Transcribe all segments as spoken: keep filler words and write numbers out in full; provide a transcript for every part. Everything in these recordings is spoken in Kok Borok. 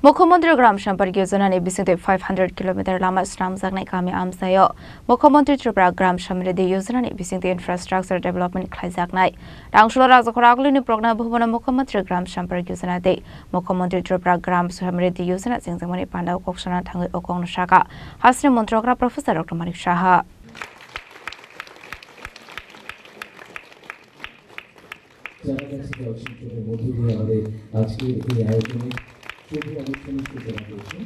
Mukhyamantri Gram Sampark Yojana ni bisingtwi five hundred kilometer lama swnamjaknai kami amchaio Mukhyamantri Tripura Gram Samriddhi Yojana ni bisingtwi infrastructure development khlaijaknai. Tangsulo Rajakhor Agulini Progna Bhavan o Mukhyamantri Gram Sampark Yojana tei Mukhyamantri Tripura Gram Samriddhi Yojana chengjakmani pandao kok sana thangwi o kokno sakha hasteni Montri okra Professor Doctor Manik Saha. যারা কাছে দর্শকদের মধ্য দিয়ে আমাদের আজকের এই আয়োজনে শুভ অনুষ্ঠানের সূচনা করছেন।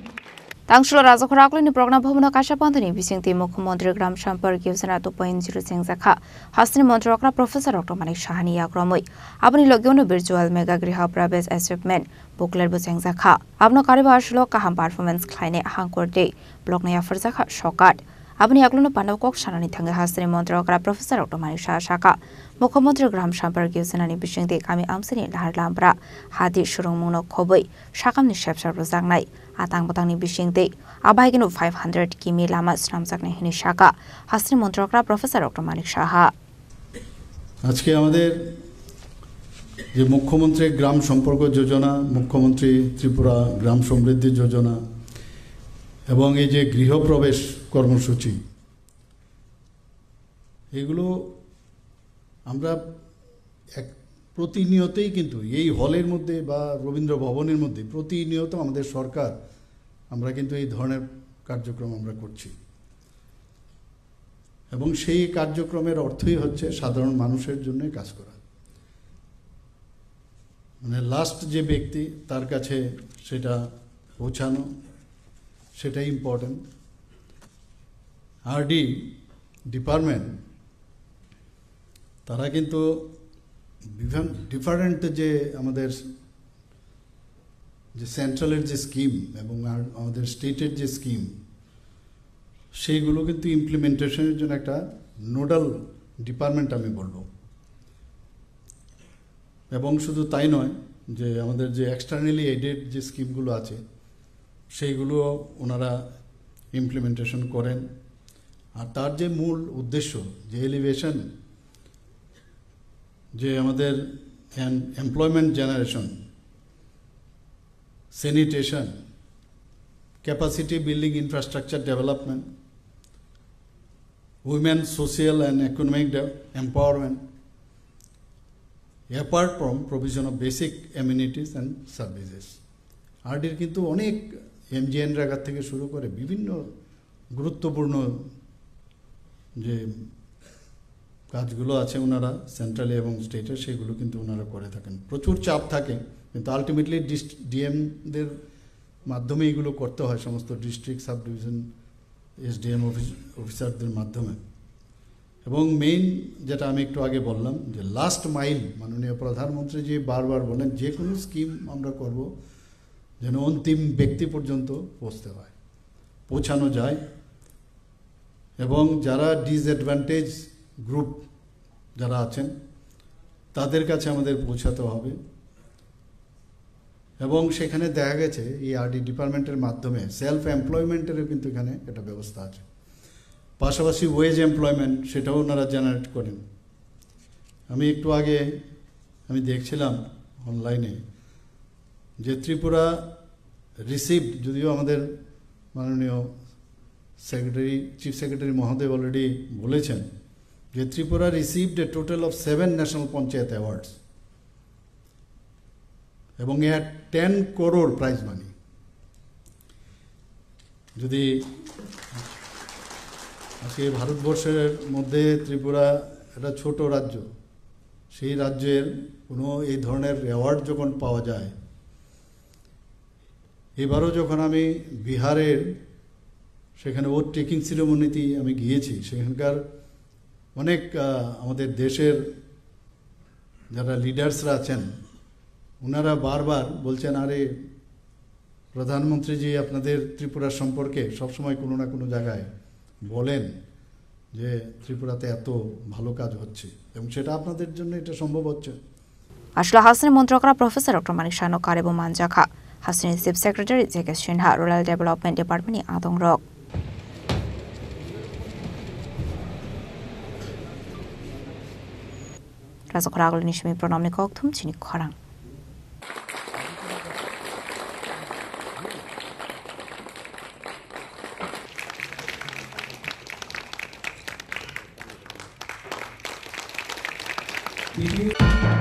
Tangsulo Rajakhor Agulini Progna Bhavan o kaisa pandani bisingtwi Mukhyamantri Gram Sampark Yojana two point zero chengjakha hasteni Montri okra Professor Doctor Manik Sahani yagromwi. Aboni logiono virtual mega griha pravesh achievement booklet bo chengjakha. Abono kariba asulo kaham performance khlainai hangkor tei block no yapharjakha sokat. Aboni yaklono pandao kok sanani thangwi hasteni Montri okra Professor Doctor Manik Saha sakha, Mukhyamantri Gram Sampark Yojana ni bisingtwi kami amchaini lahar lambra hati surungmungno khobwi sakamni sepsar rwjaknai, atang bwtangni bisingtwi abahaikeno five hundred kimi lama swnamjaknai hwnwi sakha hasteni Montri okra Professor Doctor Manik Saha. আজকে আমাদের যে মুখ্যমন্ত্রী গ্রাম সম্পর্ক যোজনা, মুখ্যমন্ত্রী ত্রিপুরা গ্রাম সমৃদ্ধি যোজনা এবং এই যে গৃহপ্রবেশ কর্মসূচি, এগুলো আমরা এক প্রতিনিয়তই কিন্তু এই হলের মধ্যে বা রবীন্দ্র ভবনের মধ্যে প্রতিনিয়ত আমাদের সরকার, আমরা কিন্তু এই ধরনের কার্যক্রম আমরা করছি। এবং সেই কার্যক্রমের অর্থই হচ্ছে সাধারণ মানুষের জন্য কাজ করা। মানে লাস্ট যে ব্যক্তি, তার কাছে সেটা পৌঁছানো, সেটাই ইম্পর্টেন্ট। আরডি ডিপার্টমেন্ট, তারা কিন্তু ডিফারেন্ট যে আমাদের যে সেন্ট্রালের যে স্কিম এবং আর আমাদের স্টেটের যে স্কিম, সেইগুলো কিন্তু ইমপ্লিমেন্টেশনের জন্য একটা নোডাল ডিপার্টমেন্ট আমি বলবো। এবং শুধু তাই নয়, যে আমাদের যে এক্সটার্নালি এডেড যে স্কিমগুলো আছে, সেইগুলো ওনারা ইমপ্লিমেন্টেশন করেন। আর তার যে মূল উদ্দেশ্য, যে এলিভেশন, যে আমাদের employment generation, sanitation, capacity building, infrastructure development, women social and economic de- empowerment, apart from provision of basic amenities and services. আরডির কিন্তু অনেক এমজিএনরেগা থেকে শুরু করে বিভিন্ন গুরুত্বপূর্ণ যে কাজগুলো আছে ওনারা সেন্ট্রালি এবং স্টেটে, সেগুলো কিন্তু ওনারা করে থাকেন। প্রচুর চাপ থাকে, কিন্তু আলটিমেটলি ডিএমদের মাধ্যমে এগুলো করতে হয়, সমস্ত district, sub division, SDM office অফিসারদের মাধ্যমে। এবং মেইন যেটা আমি একটু আগে বললাম, যে লাস্ট মাইল, মাননীয় প্রধানমন্ত্রী যে বারবার বলেন, যে কোনো স্কিম আমরা করব যেন অন্তিম ব্যক্তি পর্যন্ত পৌঁছতে হয়, পৌঁছানো যায়। এবং যারা ডিসঅ্যাডভান্টেজ গ্রুপ যারা আছেন, তাদের কাছে আমাদের পৌঁছাতে হবে। এবং সেখানে দেখা গেছে এই আরডি ডিপার্টমেন্টের মাধ্যমে সেলফ এমপ্লয়মেন্টেরও কিন্তু এখানে একটা ব্যবস্থা আছে। পাশাপাশি ওয়েজ এমপ্লয়মেন্ট, সেটাও ওনারা জেনারেট করেন। আমি একটু আগে আমি দেখছিলাম অনলাইনে যে ত্রিপুরা রিসিভড, যদিও আমাদের মাননীয় সেক্রেটারি, চিফ সেক্রেটারি মহোদয় অলরেডি বলেছেন যে Tripura received a total of seven national panchayat awards এবং a had ten crore prize money. যদি আজকে ভারতবর্ষের মধ্যে ত্রিপুরা একটা ছোট রাজ্য, সেই রাজ্যের কোনো এই ধরনের অ্যাওয়ার্ড যখন পাওয়া যায়, এবারও যখন আমি বিহারের সেখানে ওথ টেকিং সেরেমনিতে আমি গিয়েছি, সেখানকার অনেক আহ, আমাদের দেশের যারা লিডার্সরা আছেন, ওনারা বারবার বলছেন, "আরে, প্রধানমন্ত্রীজি আপনাদের ত্রিপুরা সম্পর্কে সবসময় কোনো না কোনো জায়গায় বলেন যে ত্রিপুরাতে এত ভালো কাজ হচ্ছে, এবং সেটা আপনাদের জন্য এটা সম্ভব হচ্ছে।" Aswla hasteni Montri okra Professor Doctor Manik Sahano karibo manjakha hasteni Chief Secretary J K Sinha, Rural Development Department ni adongrok. Rajakhor Agulini simi Pranamni kokthum chini khorang. Meeting